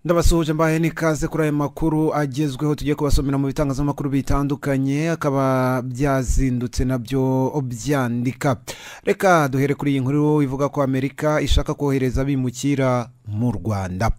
Ndabasuhuje mbahe n'ikaze kuri aya makuru agezweho tugiye kubasomera mu bitangazamakuru bitandukanye, akaba byazindutse nabyo byandika. Reka duhere kuri iyi nkuru ivuga ko Amerika ishaka kohereza abimukira mu Rwanda.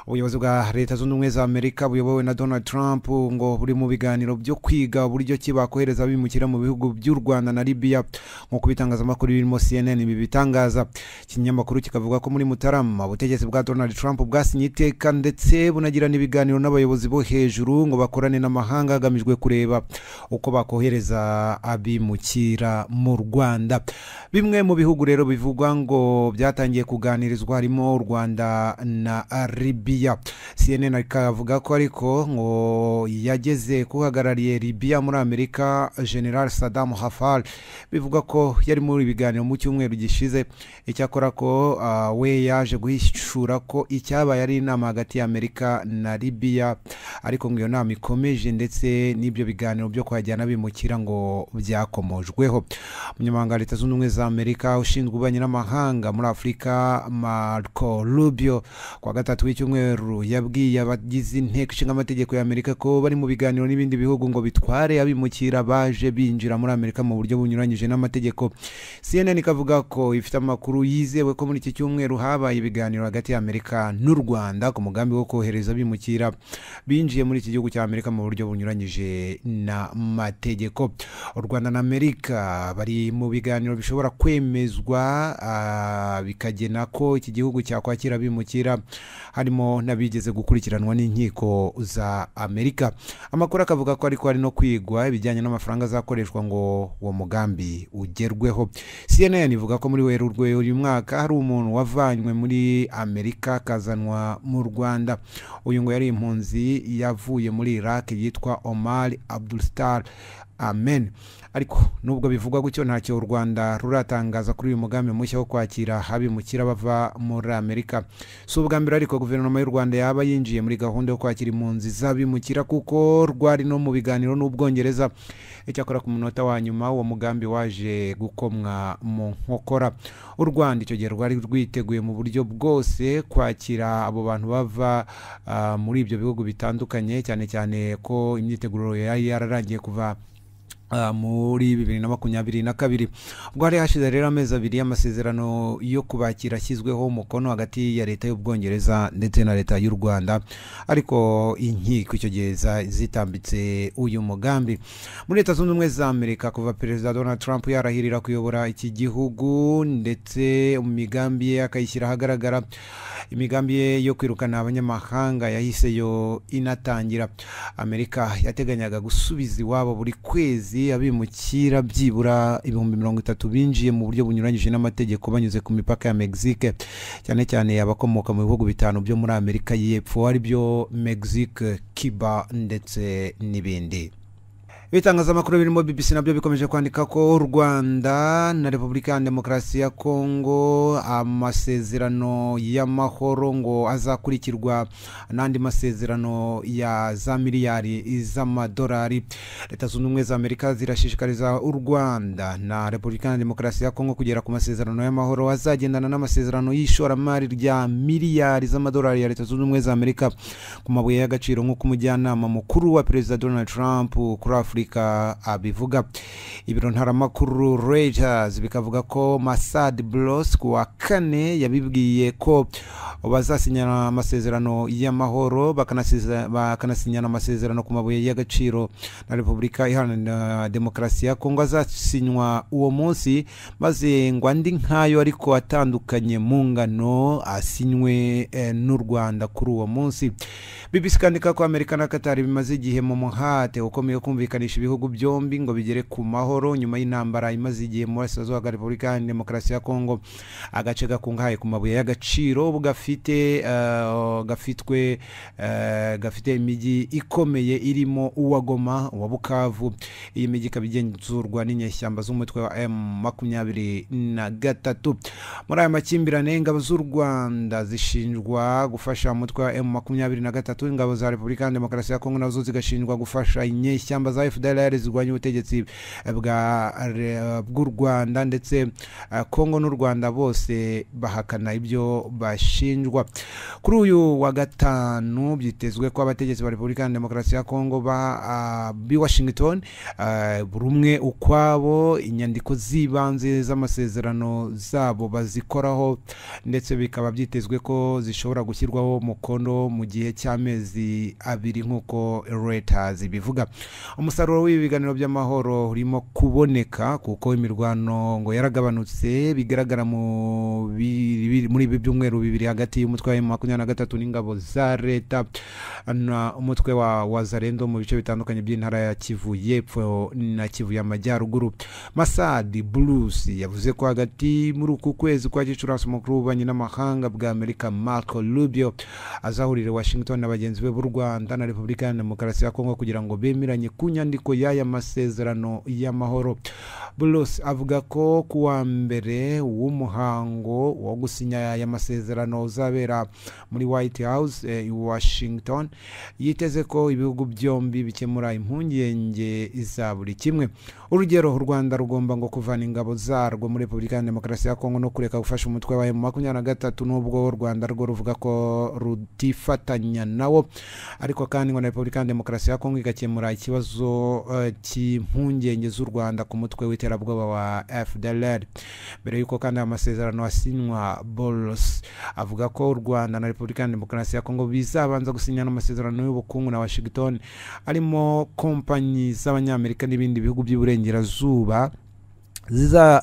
Ubuyobozi bwa Leta Zunze Ubumwe za Amerika buyobowe na Donald Trump ngo buri mu biganiro byo kwiga uburyo ki bakohereza abimukira mu bihugu by'u Rwanda na Libya, nk'uko ibitangazamakuru birimo CNN ibi bitangaza. Ikinyamakuru kikavuga ko muri Mutarama ubutegetsi bwa Donald Trump bwasinye iteka ndetse bunagirana ibiganiro n'abayobozi bo hejuru ngo bakorane n'amahanga hagamijwe kureba uko bakohereza abimukira mu Rwanda. Bimwe mu bihugu rero bivugwa ngo byatangiye kuganirizwa harimo u Rwanda na Libya. CNN ikavuga ko ariko ngo yageze kuhagarariye Libya muri Amerika, General Saddam Haftar, bivuga ko yari muri ibiganiro mu cyumweru gishize. Icyakora ko we yaje guhishura ko icyabaye ari inama hagati ya Amerika na Libya, ariko ngo iyo nama ikomeje ndetse n'ibyo biganiro byo kwajyana bimukira ngo byakomojweho. Umunyamabanga wa Leta Zunze Ubumwe za Amerika ushinzwe ububanyi n'amahanga muri Afurika, Marco Rubio, kuwa gatatu w'icyumweru yabwiye abagize inteko ishinga amategeko ya Amerika ko bari mu biganiro n'ibindi bihugu ngo bitware abimukira baje binjira muri Amerika mu buryo bunyuranyije n'amategeko. CNN ikavuga ko ifite amakuru yizewe ko muri iki cyumweru habaye ibiganiro hagati ya Amerika n'u Rwanda ku mugambi wo kohereza abimukira binjiye muri iki gihugu cya Amerika mu buryo bunyuranyije n'amategeko. U Rwanda na Amerika bari mu biganiro bishobora kwemezwa bikagena ko iki gihugu cyakwakira abimukira harimo n'abigeze gukurikiranwa n'inkiko za Amerika. Amakuru akavuga ko ariko hari no kwigwa ibijyanye n'amafaranga azakoreshwa ngo uwo mugambi ugerweho. CNN ivuga ko muri Werurwe uyu mwaka hari umuntu wavanywe muri Amerika akazanwa mu Rwanda. Uyu ngo yari impunzi yavuye muri Iraq yitwa Omar Abdulstar Amen. Ariko nubwo bivugwa gutyo, ntacyo u Rwanda ruratangaza kuri uyu mugambi mushya wo kwakira abimukira bava muri Amerika. Si ubwa mbere ariko guverinoma y'u Rwanda yaba yinjiye muri gahunda yo kwakira impunzi z'abimukira, kuko rwari no mu biganiro n'Ubwongereza. Icyakora ku munota wa nyuma uwo mugambi waje gukomwa mu nkokora. U Rwanda icyo gihe rwari rwiteguye mu buryo bwose kwakira abo bantu bava muri ibyo bihugu bitandukanye, cyane cyane ko imyiteguro yari yararangiye kuva muri 2022. Ubwo hari hashize rero amezi abiri y'amasezerano yo kubakira ashyizweho umukono hagati ya Leta y'Ubwongereza ndetse na Leta y'u Rwanda, ariko inkiko icyo gihe zitambitse uyu mugambi. Muri Leta Zunze Ubumwe za Amerika, kuva Perezida Donald Trump yarahirira kuyobora iki gihugu ndetse mu migambi ye akayishyira ahagaragara, imigambi ye yo kwirukana abanyamahanga yahise yo inatangira. Amerika yateganyaga gusubiza iwabo buri kwezi abimukira byibura 30,000 binjiye mu buryo bunyuranyije n'amategeko banyuze ku mipaka ya Mexique, cyane cyane abakomoka mu bihugu bitanu byo muri Amerika y'Epfo aribyo Mexique, Cuba ndetse n'ibindi. Ibitangazamakuru birimo BBC nabyo bikomeje kwandika ko u Rwanda na Repubulika ya Demokarasi ya Kongo amasezerano y'amahoro ngo azakurikirwa n'andi masezerano ya za miliyari z'amadolari. Leta Zunze Ubumwe za Amerika zirashishikariza u Rwanda na Repubulika ya Demokarasi ya Kongo kugera ku masezerano y'amahoro azagendana n'amasezerano y'ishoramari rya miliyari z'amadolari ya Leta Zunze Ubumwe za Amerika ku mabuye y'agaciro, nk'uko umujyanama mukuru wa Perezida Donald Trump kuri Afurika abivuga. Ibiro ntaramakuru Reuters bikavuga ko Massad Boulos ku wa kane yabibwiye ko bazasinyana amasezerano y'amahoro bakanasinyana amasezerano ku mabuye y'agaciro na Repubulika Iharanira Demokarasi ya Kongo azasinywa uwo munsi, maze ngo andi nkayo ariko atandukanye mu ngano asinywe n'u Rwanda kuri uwo munsi. BBC kandika ko Amerika na Qatar bimaze igihe mu muhate ukomeye kumvikanisha ibihugu byombi ngo bigere ku mahoro nyuma y'intambara imaze igihe mu burasirazuba bwa Repubulika ya Demokarasi ya Kongo, agace gakungahaye ku mabuye y'agaciro gafite gafite imijyi ikomeye irimo uwa Goma, uwa Bukavu. Iyi mijyi ikaba igenzurwa n'inyeshyamba z'umutwe wa M23. Muri aya makimbirane, ingabo z'u Rwanda zishinjwa gufasha umutwe wa M23, ingabo za Repubulika ya Demokarasi ya Kongo nazo zigashinjwa gufasha inyeshyamba za FDLR zirwanya ubutegetsi bw'u Rwanda, ndetse Kongo n'u Rwanda bose bahakana ibyo bashinjwa. Kuri uyu wa gatanu byitezwe ko abategetsi ba Repubulika ya Demokarasi ya Kongo bi Washington buri umwe ukwabo inyandiko z'ibanze z'amasezerano zabo bazikoraho, ndetse bikaba byitezwe ko zishobora gushyirwaho umukono mu gihe cy'amezi 2 nk'uko Reuters bivuga. Umusaruro w'ibi biganiro by'amahoro urimo kuboneka kuko imirwano ngo yaragabanutse bigaragara muri ibi byumweru 2 hagati y'umutwe wa M23 n'ingabo za leta na umutwe wa Wazalendo mu bice bitandukanye by'intara ya Kivu y'Epfo na Kivu y'Amajyaruguru. Masadi Bruce yavuze ko hagati muri uku kwezi kwa Gicurasi umukuru w'ububanyi n'amahanga bwa Amerika Marco Rubio azahurira Washington na bagenzi be b'u Rwanda na Repubulika ya Demokarasi ya Kongo kugira ngo bemeranye ku nyandiko y'aya masezerano y'amahoro. Bruce avuga ko kuwa mbere w'umuhango wo gusinya aya masezerano uzabera muri White House i Washington, yiteze ko ibihugu byombi bikemura impungenge za buri kimwe. Urugero, u Rwanda rugomba ngo kuvana ingabo zarwo muri Repubulika ya Demokarasi ya Kongo no kureka gufasha umutwe wa M23, nubwo u Rwanda rwo ruvuga ko rutifatanya nawo, ariko kandi ngo na Repubulika ya Demokarasi ya Kongo igakemura ikibazo cy'impungenge z'u Rwanda ku mutwe w'iterabwoba wa FDLR. Mbere yuko kandi amasezerano asinywa, Bolos avuga ko u Rwanda na Repubulika ya Demokarasi ya Kongo bizabanza gusinya amasezerano y'ubukungu na Washington arimo kompanyi z'Abanyamerika n'ibindi bihugu by'iburengerazuba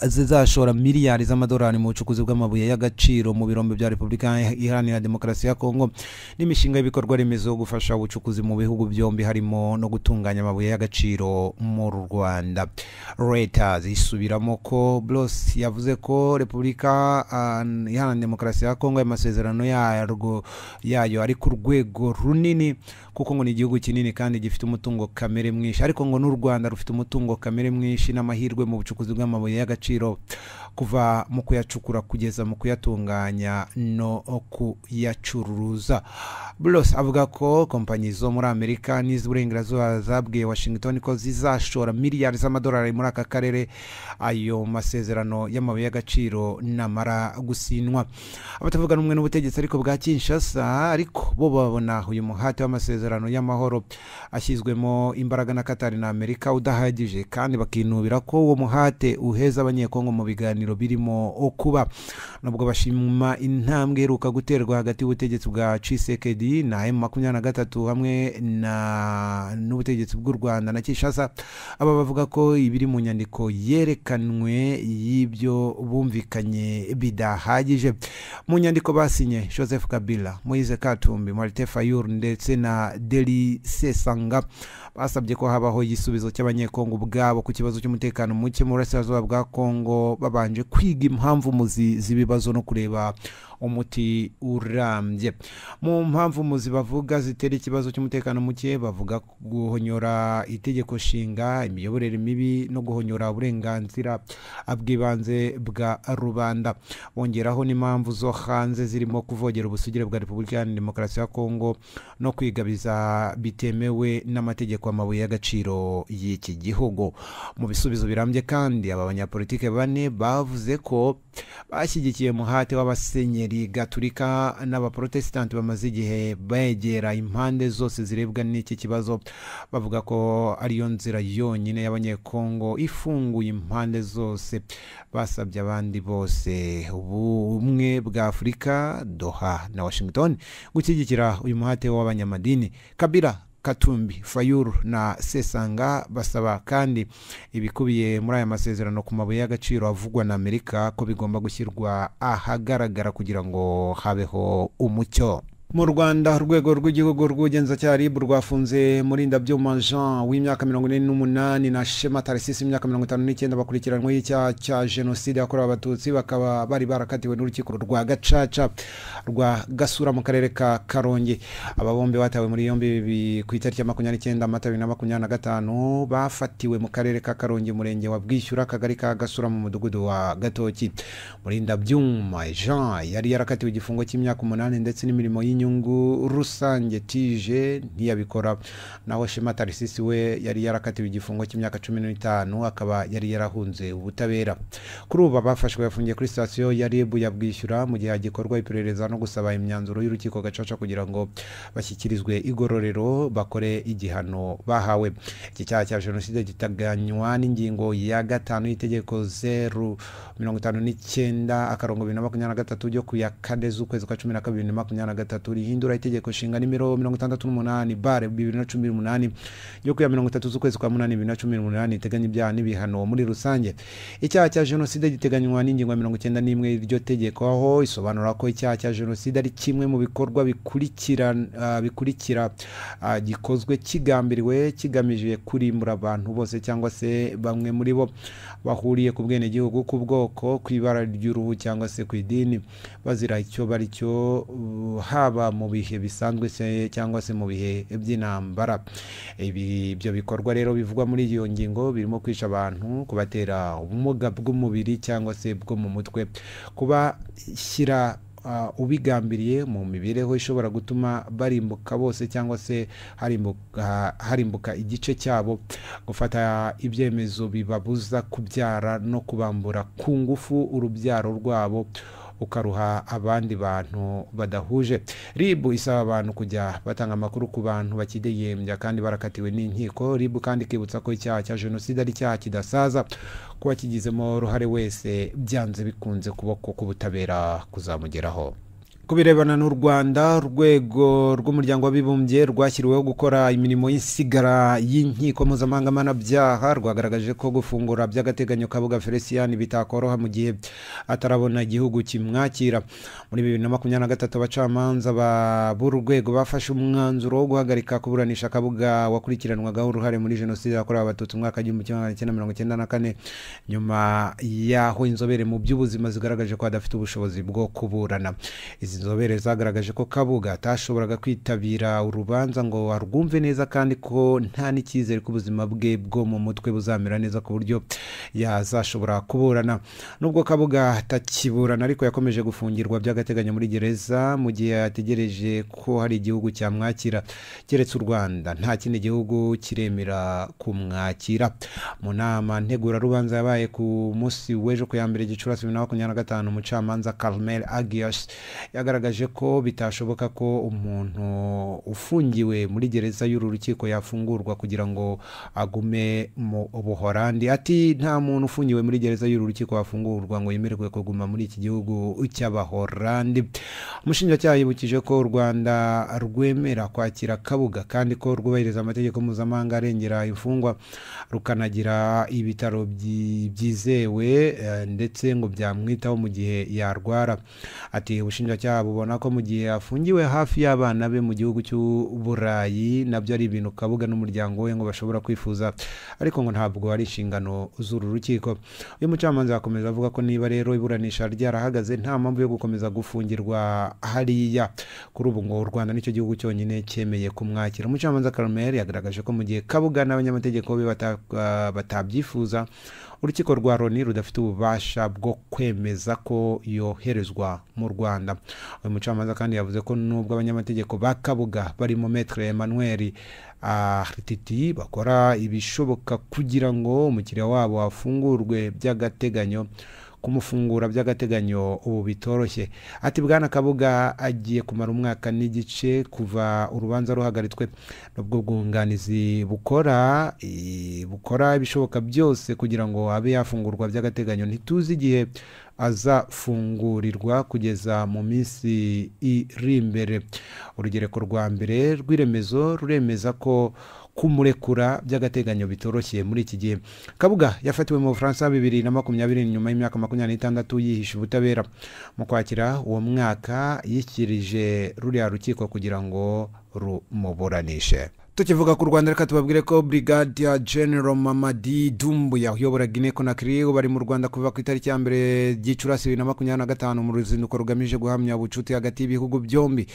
zizashora miliyari z'amadolari mu bucukuzi bw'amabuye y'agaciro mu birombe bya Repubulika Iharanira Demokarasi ya Kongo n'imishinga y'ibikorwa remezo gufasha ubucukuzi mu bihugu byombi harimo no gutunganya amabuye y'agaciro mu Rwanda. Reuters isubiramo ko Blos yavuze ko Repubulika Iharanira Demokarasi ya Kongo amasezerano yayo ari ku rwego runini kuko ngo ni igihugu kinini kandi gifite umutungo kamere mwinshi, ariko ngo n'u Rwanda rufite umutungo kamere mwinshi n'amahirwe mu bucukuzi bw'amabuye y'agaciro kuva mu kuyacukura kugeza mu kuyatunganya no kuyacuruza. Blos avuga ko kompanyi zo muri Amerika n'iz'Uburengerazuba zabwiye Washington ko zizashora miliyari z'amadolari muri aka karere ayo masezerano y'amabuye y'agaciro namara gusinywa. Abatavuga rumwe n'ubutegetsi ariko bwa Kinshasa ariko bo babona uyu muhate w'amasezerano y'amahoro ashyizwemo imbaraga na Qatar na Amerika udahagije, kandi bakinubira ko uwo muhate uheza abanyekongo mu biganiro birimo kuba. Nubwo bashima intambwe iheruka guterwa hagati y'ubutegetsi bwa Tshisekedi na M23 hamwe na n'ubutegetsi bw'u Rwanda na Kinshasa, aba bavuga ko ibiri mu nyandiko yerekanwe y'ibyo bumvikanye bidahagije. Mu nyandiko basinye, Joseph Kabila, Moise Katumbi, Martin Fayulu ndetse na Deli Sesanga basabye ko habaho igisubizo cy'abanyekongo ubwabo ku kibazo cy'umutekano muke mu burasirazuba bwa Kongo, babanje kwiga impamvu muzi z'ibibazo no kureba umuti urambye. Mu mpamvu muzi bavuga zitera ikibazo cy'umutekano muke, bavuga guhonyora itegeko nshinga, imiyoborere mibi no guhonyora uburenganzira bw'ibanze bwa rubanda. Bongeraho n'impamvu zo hanze zirimo kuvogera ubusugire bwa Repubulika ya Demokarasi ya Kongo no kwigabiza bitemewe n'amategeko amabuye y'agaciro y'iki gihugu. Mu bisubizo birambye kandi aba banyapolitike bane bavuze ko bashyigikiye muhate w'abasenyeri Gaturika n'abaprotestanti bamaze igihe begera impande zose zirebwa n'iki kibazo, bavuga ko ariyo nzira yonyine y'abanyekongo ifunguye impande zose. Basabye abandi bose ubumwe bwa Afurika, Doha na Washington gushyigikira uyu muhate w'abanyamadini. Kabila, Katumbi, Fayulu na Sesanga basaba kandi ibikubiye muri aya masezerano ku mabuye y'agaciro avugwa na Amerika ko bigomba gushyirwa ahagaragara kugira ngo habeho umucyo. Mu Rwanda, urwego rw'igihugu rw'ubugenzacyaha RIB rwafunze Murindabyuma Jean w'imyaka 48 na Shema Tarisisi w'imyaka 59 bakurikiranweho icyaha cya jenoside yakorewe Abatutsi, bakaba bari barakatiwe n'urukiko rwa Gacaca rwa Gasura mu karere ka Karongi. Aba bombi batawe muri yombi ku itariki ya 29 Mata 2025, bafatiwe mu karere ka Karongi, murenge wa Bwishyura, akagari ka Gasura mu mudugudu wa Gatoki. Murindabyuma Jean yari yarakatiwe igifungo cy'imyaka 8 ndetse n'imirimo bw'inyungu rusange TIG ntiyabikora. Naho Shema Tarisisi we yari yarakatiwe igifungo cy'imyaka 15, akaba yari yarahunze ubutabera. Kuri ubu abafashwe bafungiye kuri sitasiyo ya RIB ya Bwishyura mu gihe hagikorwa iperereza no gusaba imyanzuro y'urukiko Gacaca kugira ngo bashyikirizwe igororero bakore igihano bahawe. Iki cyaha cya jenoside giteganywa n'ingingo ya 5 y'itegeko 059 akarongo 2023 ryo ku ya 4 z'ukwezi kwa 12 2023 rihindura itegeko nshinga nimero 68 bare 2018 ryo ku ya 30 z'ukwezi kwa 8 2018 iteganya ibyaha n'ibihano muri rusange. Icyaha cya jenoside giteganywa n'ingingo ya 91 y'iryo tegeko, aho isobanura ko icyaha cya jenoside ari kimwe mu bikorwa bikurikira gikozwe kigambiriwe kigamije kurimbura abantu bose cyangwa se bamwe muri bo bahuriye ku bwenegihugu, ku bwoko, ku ibara ry'uruhu cyangwa se ku idini, bazira icyo bari cyo, haba mu bihe bisanzwe se cyangwa se mu bihe by'intambara. Ibyo bikorwa rero bivugwa muri iyo ngingo birimo kwica abantu, kubatera ubumuga bw'umubiri cyangwa se bwo mu mutwe, kubashyira ubigambiriye mu mibereho ishobora gutuma barimbuka bose cyangwa se harimbuka igice cyabo, gufata ibyemezo bibabuza kubyara no kubambura ku ngufu urubyaro rwabo ukaruha abandi bantu badahuje. RIB isaba abantu kujya batanga amakuru ku bantu bakidegembya kandi barakatiwe n'inkiko. RIB kandi ikibutsa ko icyaha cya jenoside ari icyaha kidasaza, kuba kigizemo uruhare wese byanze bikunze kuboko k'ubutabera kuzamugeraho. Ku birebana n'u Rwanda, urwego rw'umuryango w'abibumbye rwashyiriweho gukora imirimo y'insigara y'inkiko mpuzamahanga mpanabyaha rwagaragaje ko gufungura by'agateganyo Kabuga Felicien bitakoroha mu gihe atarabona igihugu kimwakira. Muri 2023 abacamanza b'uru rwego bafashe umwanzuro wo guhagarika kuburanisha Kabuga wakurikiranwagaho uruhare muri jenoside yakorewe Abatutsi mu mwaka 1994, nyuma y'aho inzobere mu by'ubuzima zigaragaje ko adafite ubushobozi bwo kuburana. Izi inzobere zagaragaje ko Kabuga atashoboraga kwitabira urubanza ngo arwumve neza, kandi ko nta n'icyizere ko ubuzima bwe bwo mu mutwe buzamera neza ku buryo yazashobora kuburana. Nubwo Kabuga atakiburana ariko yakomeje gufungirwa by'agateganyo muri gereza mu gihe ategereje ko hari igihugu cyamwakira. Keretse u Rwanda, nta kindi gihugu kiremera kumwakira. Mu nama ntegurarubanza yabaye ku munsi w'ejo ku ya 1 Gicurasi 2025, umucamanza Carmel Agius yagaragaje ko bitashoboka ko umuntu ufungiwe muri gereza y'uru rukiko yafungurwa kugira ngo agume mu Buholandi. Ati nta muntu ufungiwe muri gereza y'uru rukiko wafungurwa ngo yemererwe kuguma muri iki gihugu cy'Abahorandi. Umushinjacyaha yibukije ko u Rwanda rwemera kwakira Kabuga kandi ko rwubahiriza amategeko mpuzamahanga arengera imfungwa, rukanagira ibitaro byizewe ndetse ngo byamwitaho mu gihe yarwara. Ati ubushinjacyaha bubona ko mu gihe afungiwe hafi y'abana be mu gihugu cy'Uburayi nabyo ari ibintu Kabuga n'umuryango we ngo bashobora kwifuza, ariko ngo ntabwo ari inshingano z'uru rukiko. Uyu mucamanza akomeza avuga ko niba rero iburanisha ryarahagaze nta mpamvu yo gukomeza gufungirwa hariya. Kuri ubu ngo u Rwanda nicyo gihugu cyonyine cyemeye kumwakira. Umucamanza Carmel yagaragaje ko mu gihe Kabuga n'abanyamategeko be batabyifuza, urukiko rwa Loni rudafite ububasha bwo kwemeza ko yoherezwa mu Rwanda. Uyu mucamanza kandi yavuze ko nubwo abanyamategeko ba Kabuga barimo Maître Emmanuel Artiti bakora ibishoboka kugira ngo umukiriya wabo afungurwe by'agateganyo, kumufungura by'agateganyo ubu bitoroshye. Ati Bwana Kabuga agiye kumara umwaka n'igice kuva urubanza ruhagaritswe, nubwo bwunganizi bukora ibishoboka byose kugira ngo abe yafungurwa by'agateganyo, ntituzi igihe azafungurirwa kugeza mu minsi iri imbere. Urugereko rwa mbere rw'iremezo ruremeza ko kumurekura by'agateganyo bitoroshye muri iki gihe. Kabuga yafatiwe mu Bufaransa 2020 nyuma y'imyaka 26 yihishe ubutabera. Mu kwakira uwo mwaka yishyikirije ruriya rukiko kugira ngo rumuburanishe. Tukivuga ku Rwanda, reka tubabwire ko Brigadier General Mamadi Doumbouya uyobora Guinea Conakry bari mu Rwanda kuva ku itariki ya 1 Gicurasi 2025 mu ruzinduko rugamije guhamya ubucuti hagati y'ibihugu byombi.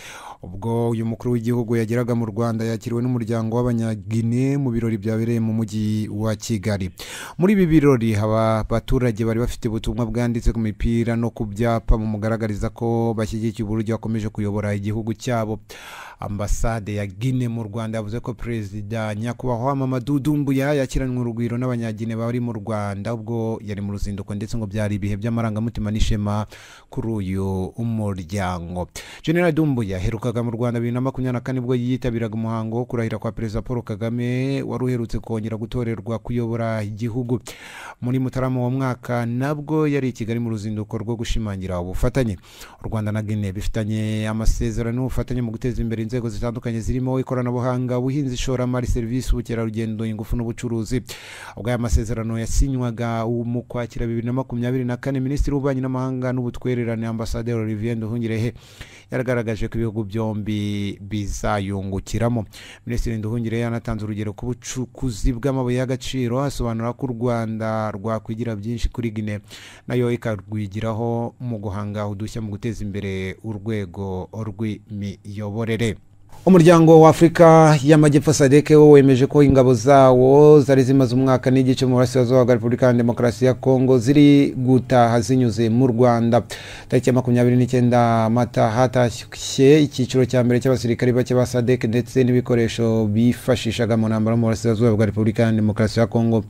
Ubwo uyu mukuru w'igihugu yageraga mu Rwanda yakiriwe n'umuryango w'Abanyagine mu birori byabereye mu mujyi wa Kigali. Muri ibi birori aba baturage bari bafite ubutumwa bwanditse ku mipira no ku byapa bumugaragariza ko bashyigikiye uburyo akomeje kuyobora igihugu cyabo. Ambasade ya Guinea mu Rwanda yavuze ko Perezida Nyakubahwa Mamadou Doumbouya yakiranywe urugwiro n'Abanyagine bari mu Rwanda ubwo yari mu ruzinduko, ndetse ngo byari ibihe by'amarangamutima n'ishema kuri uyu muryango. General Doumbouya yaherukaga mu Rwanda 2024 ubwo yitabiraga umuhango wo kurahira kwa Perezida Paul Kagame wari uherutse kongera gutorerwa kuyobora igihugu. Muri Mutarama wa mwaka nabwo yari i Kigali mu ruzinduko rwo gushimangira ubufatanye. U Rwanda na Guinea bifitanye amasezerano y'ubufatanye mu guteza imbere inzego zitandukanye zirimo ikoranabuhanga, ubuhinzi, ishoramari, serivisi, ubukerarugendo, ingufu n'ubucuruzi. Ubwo aya masezerano yasinywaga mu Kwakira 2024, Minisitiri w'Ububanyi n'Amahanga n'Ubutwererane Ambasaderi Olivier Nduhungirehe yaragaragaje ko ibihugu byombi bizayungukiramo. Minisitiri Nduhungirehe yanatanze urugero ku bucukuzi bw'amabuye y'agaciro, asobanura ko u Rwanda rwakwigira byinshi kuri Guinea nayo ikarwigiraho mu guhanga udushya mu guteza imbere urwego rw'imiyoborere. Umuryango wa Afrika y'Amajyepfo SADC wo wemeje ko ingabo zawo zari zimaze umwaka n'igice mu burasirazuba bwa Repubulika ya Demokarasi ya Kongo ziri gutaha zinyuze mu Rwanda. Tariki ya 29 Mata hatashye icyiciro cya mbere cy'abasirikari bake ba SADC ndetse n'ibikoresho bifashishaga mu ntambara mu burasirazuba bwa Repubulika ya Demokarasi ya Kongo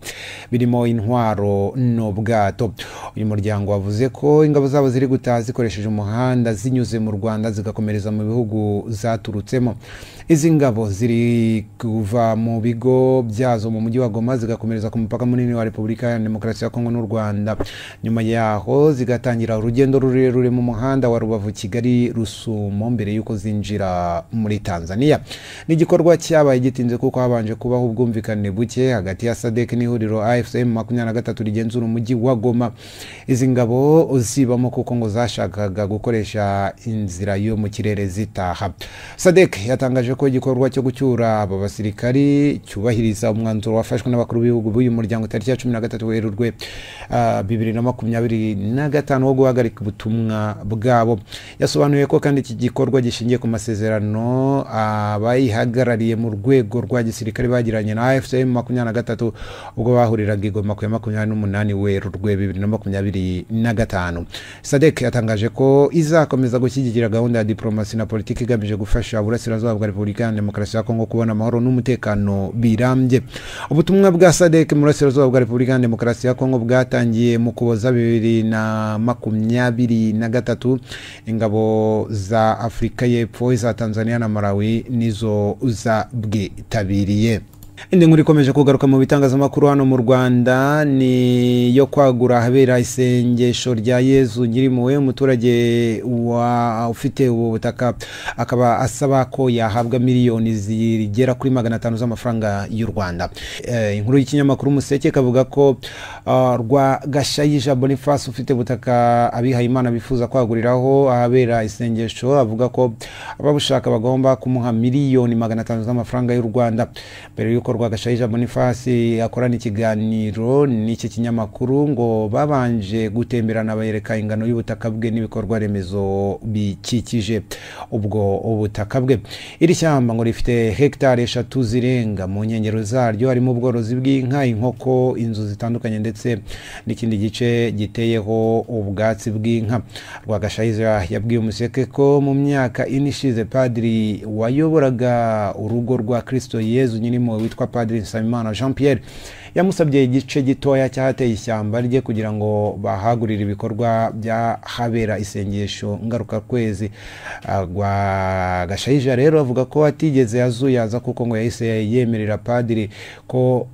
birimo intwaro n'ubwato. Uyu muryango wavuze ko ingabo zabo ziri gutaha zikoresheje umuhanda zinyuze mu Rwanda zigakomereza mu bihugu zaturutsemo. Izi ngabo ziri kuva mu bigo byazo mu mujyi wa Goma zigakomereza ku mupaka munini wa Repubulika ya Demokarasi ya Kongo n'u Rwanda. Nyuma yaho zigatangira urugendo rurerure mu muhanda wa Rubavu Kigali Rusumo mbere yuko zinjira muri Tanzania. Ni igikorwa cyabaye gitinze kuko habanje kubaho ubwumvikane buke hagati ya SADC n'ihuriro AFC M23 rigenzura umujyi wa Goma. Izi ngabo zibamo kuko ngo zashakaga gukoresha inzira yo mu kirere zitaha. SADC yatangaje ko igikorwa cyo gucyura aba basirikari cyubahiriza umwanzuro wafashwe n'abakuru b'ibihugu b'uyu muryango tariki ya 13 Werurwe 2025 wo guhagarika ubutumwa bwabo. Yasobanuye ko kandi iki gikorwa gishingiye ku masezerano abayihagarariye mu rwego rwa gisirikare bagiranye na AFC M23 ubwo bahuriraga i Goma ku ya 28 Werurwe 2025. SADC yatangaje ko izakomeza gushyigikira gahunda ya diplomasi na politiki igamije gufasha Uburasirazuba bwa Repubulika ya Demokarasi ya Kongo kubona amahoro n'umutekano birambye. Ubutumwa bwa SADC mu Burasirazuba bwa Repubulika ya Demokarasi ya Kongo bwatangiye mu Kuboza 2023. Ingabo za Afrika y'Epfo, iza Tanzania na Malawi nizo zabwitabiriye. Indi nkuru ikomeje kugaruka mu bitangazamakuru hano mu Rwanda ni yo kwagura ahabera isengesho rya Yezu Nyirimpuhwe. Umuturage wa ufite ubu butaka akaba asaba ko yahabwa miliyoni zigera kuri 500 z'amafaranga y'u Rwanda. Inkuru y'ikinyamakuru Umuseke kavuga ko Rwagashayija Boniface ufite butaka abihayimana bifuza kwaguriraho ahabera isengesho avuga ko ababushaka bagomba kumuha miliyoni 500 z'amafaranga y'u Rwanda. Mbere yuko Rwagashayija Boniface akorana ikiganiro n'iki kinyamakuru ngo babanje gutemberana bayereka ingano y'ubutaka bwe n'ibikorwa remezo bikikije ubwo ubutaka bwe. Iri shyamba ngo rifite hegitari 3 zirenga, mu nkengero zaryo harimo ubworozi bw'inka, inkoko, inzu zitandukanye ndetse n'ikindi gice giteyeho ubwatsi bw'inka. Rwagashayija yabwiye Umuseke ko mu myaka ine ishize padiri wayoboraga urugo rwa Kristo Yezu Nyirimpuhwe witwa Padiri Nsabimana Jean Pierre yamusabye igice gitoya cyahateye ishyamba rye kugira ngo bahagurire ibikorwa byahabera isengesho ngaruka kwezi. Rwagashayija rero avuga ko atigeze azuyaza kuko ngo yahise yemerera padiri ko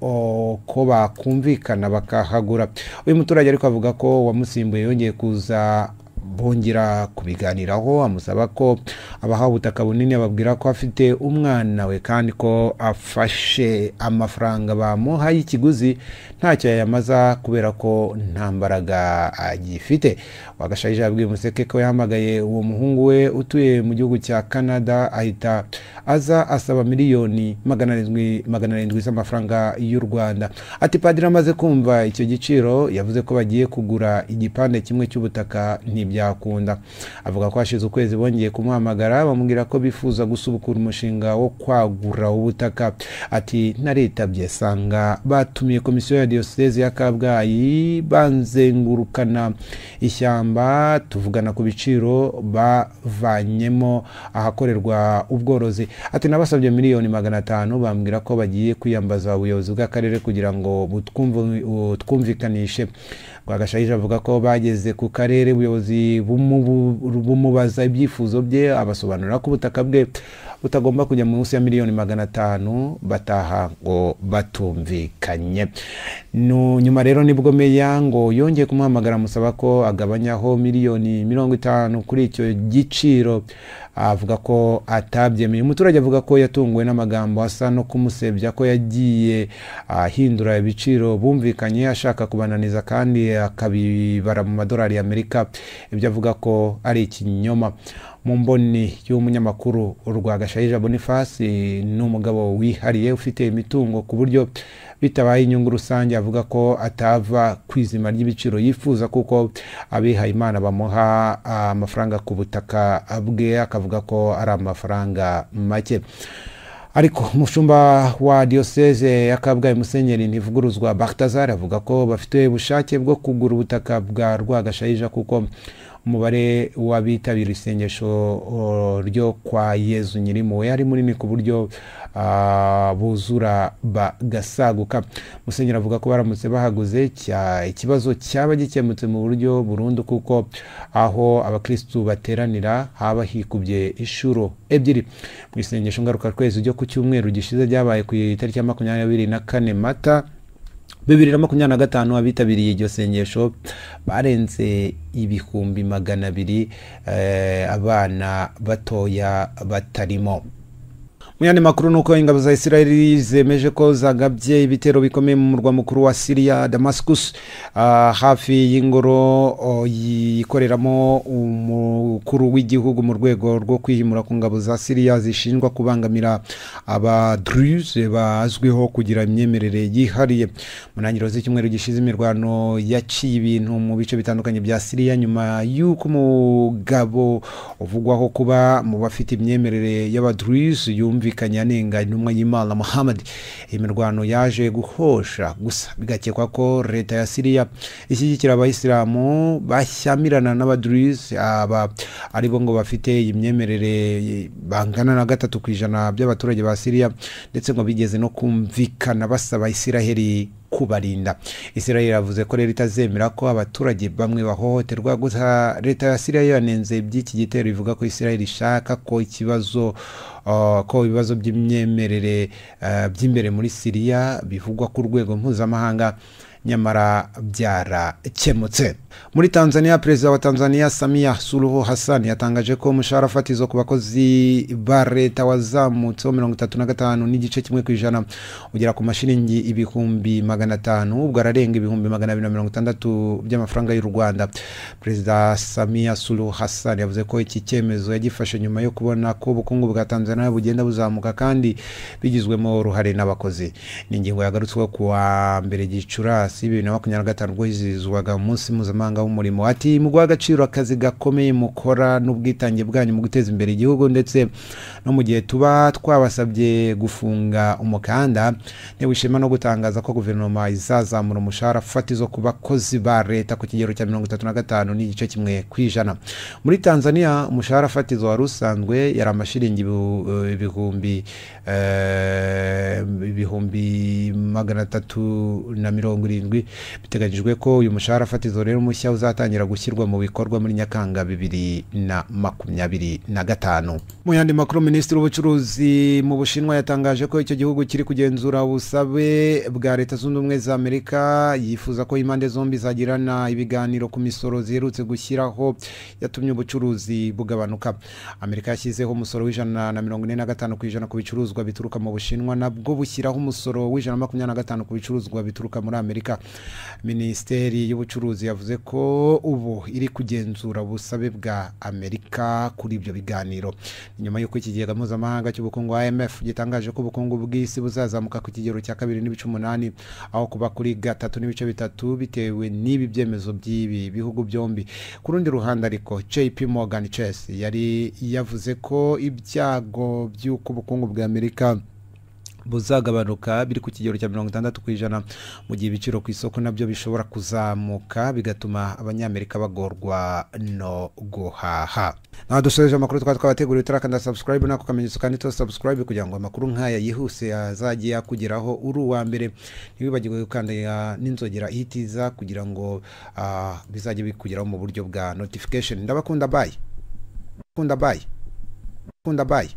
bakumvikana bakahagura. Uyu muturage ariko avuga ko wamusimbuye yongeye kuza bongera kubiganiraho, amusaba ko abaha ubutaka bunini, ababwira ko afite umwana we kandi ko afashe amafaranga bamuha y'ikiguzi ntacyo yayamaza kubera ko nta mbaraga agifite. Rwagashayija yabwiye Umuseke ko yahamagaye uwo muhungu we utuye mu gihugu cya Canada, ahita aza asaba miliyoni 700 z'amafaranga y'u Rwanda. Ati padiri amaze kumva icyo giciro yavuze ko bagiye kugura igipande kimwe cy'ubutaka, ntibyakunda. Avuga ko hashize ukwezi bongeye kumuhamagara bamubwira ko bifuza gusubukura umushinga wo kwagura ubutaka. Ati naritabye sanga batumiye komisiyo ya diyoseze ya Kabgayi, banzengurukana ishyamba tuvugana ku biciro bavanyemo ahakorerwa ubworozi. Ati nabasabye miliyoni 500, bambwira ko bagiye kwiyambaza ubuyobozi bw'akarere kugira ngo butwumvikanishe. Rwagashayija avuga ko bageze ku karere ubuyobozi bumubaza ibyifuzo bye, abasobanurira ko ubutaka bwe butagomba kujya munsi ya miliyoni 500, bataha ngo batumvikanye. Nyuma rero nibwo meya ngo yongeye kumuhamagara amusaba ko agabanyaho miliyoni 50 kuri icyo giciro, avuga ko atabyemeye. Umuturage avuga ko yatunguwe n'amagambo asa no kumusebya, ko yagiye ahindura ibiciro bumvikanye ashaka kubananiza kandi akabibara mu madolari y'Amerika, ibyo avuga ko ari ikinyoma. Mu mboni y'umunyamakuru, Rwagashayija Boniface ni umugabo wihariye ufite imitungo ku buryo bitabaye inyungu rusange avuga ko atava ku izima ry'ibiciro yifuza, kuko abihaye Imana bamuha amafaranga ku butaka bwe, akavuga ko ari amafaranga make. Ariko umushumba wa diyoseze ya Kabgayi Musenyeri Ntivuguruzwa Balthazar avuga ko bafite ubushake bwo kugura ubutaka bwa Rwagashayija, kuko umubare w'abitabira isengesho ryo kwa Yezu Nyirimpuhwe ari munini ku buryo buzura bagasaguka. Musenyeri avuga ko baramutse bahaguze ikibazo cyaba gikemutse mu buryo burundu, kuko aho abakristu bateranira haba hikubye inshuro 2. Mu isengesho ngarukakwezi ryo ku cyumweru gishize ryabaye ku itariki ya 24 Mata 2025, abitabiriye iryo sengesho barenze 200,000, abana batoya batarimo. Mu yandi makuru nuko ingabo za Israel zemeje ko zagabye ibitero bikomeye mu murwa mukuru wa Syria Damascus, hafi y'ingoro yikoreramo umukuru w'igihugu, mu rwego rwo kwihimura ku ngabo za Syria zishinjwa kubangamira aba Druze bazwiho kugira imyemerere yihariye. Mu ntangiriro z'icyumweru gishize imirwano yaciye ibintu mu bice bitandukanye bya Syria nyuma y'uko umugabo uvugwaho kuba mu bafite imyemerere y'aba Druze yumvikanye anenga intumwa y'Imana Muhammad. Imirwano yaje guhosha gusa bigakekwa ko leta ya Syria ishyigikira abayisilamu bashyamirana n'abadruze, aba aribo ngo bafite imyemerere bangana na 3% by'abaturage ba Syria, ndetse ngo bigeze no kumvikana basaba Isiraheli kubarinda. Israel yavuze ko rero itazemera ko abaturage bamwe bahohoterwa. Gusa leta ya Syria yanenze iby'iki gitero, ivuga ko Israel ishaka ko ikibazo ko ibibazo by'imyemerere by'imbere muri Syria bivugwa ku rwego mpuzamahanga, nyamara byarakemutse. Muri Tanzania, perezida wa Tanzania Samia Suluhu Hassan yatangaje ko umushahara fatizo ku bakozi ba leta wazamutseho 35.1% ugera ku mashiringi 500,000, ubwo ararenga 260,000 by'amafaranga y'u Rwanda. Perezida Samia Suluhu Hassan yavuze ko iki cyemezo yagifashe nyuma yo kubona ko ubukungu bwa Tanzania bugenda buzamuka kandi bigizwemo uruhare n'abakozi. Ni ingingo yagarutsweho ku wa 1 Gicurasi 2025 ubwo hizihizwaga umunsi mpuzamahanga w'umurimo. Ati mu guha agaciro akazi gakomeye mukora n'ubwitange bwanyu mu guteza imbere igihugu, ndetse no mu gihe tuba twabasabye gufunga umukanda, ntibishema no gutangaza ko guverinoma izazamura umushahara fatizo ku bakozi ba leta ku kigero cya 35.1%. Muri Tanzania umushahara fatizo wari usanzwe yari amashiringi 370,000 7. Biteganyijwe ko uyu mushahara fatizo rero mushya uzatangira gushyirwa mu bikorwa muri Nyakanga 2025. Mu yandi makuru, Minisitiri w'ubucuruzi mu Bushinwa yatangaje ko icyo gihugu kiri kugenzura ubusabe bwa Leta Zunze Ubumwe za Amerika, yifuza ko impande zombi zagirana ibiganiro ku misoro ziherutse gushyiraho yatumye ubucuruzi bugabanuka. Amerika yashyizeho umusoro wa 145% ku bicuruzwa bituruka mu Bushinwa, nabwo bushyiraho umusoro wa 125 ku bicuruzwa bituruka muri Amerika. Minisiteri y'ubucuruzi yavuze ko ubu iri kugenzura ubusabe bwa Amerika kuri ibyo biganiro. Nyuma y'uko ikigega mpuzamahanga cy'ubukungu IMF gitangaje ko ubukungu bw'isi buzazamuka ku kigero cya 2.8 aho kuba kuri 3.3 bitewe n'ibi byemezo by'ibi bihugu byombi. Ku rundi ruhande ariko, JP Morgan Chase yari yavuze ko ibyago by'uko ubukungu bwa Amerika buzagabanuka biri ku kigero cya 60%, mu gihe ibiciro ku isoko nabyo bishobora kuzamuka, bigatuma Abanyamerika bagorwa no guhaha. Naho dusoreje amakuru twari twabateguriye. Utarakanda subscribe nako kamenyetso kanditseho subscribe kugira ngo amakuru nk'aya yihuse azajye akugeraho uri uwa mbere. Ntiwibagirwe gukanda n'inzogera ihitiza kugira ngo bizajye bikugeraho mu buryo bwa notification. Ndabakunda, bye. Kunda, bye. Kunda, bye.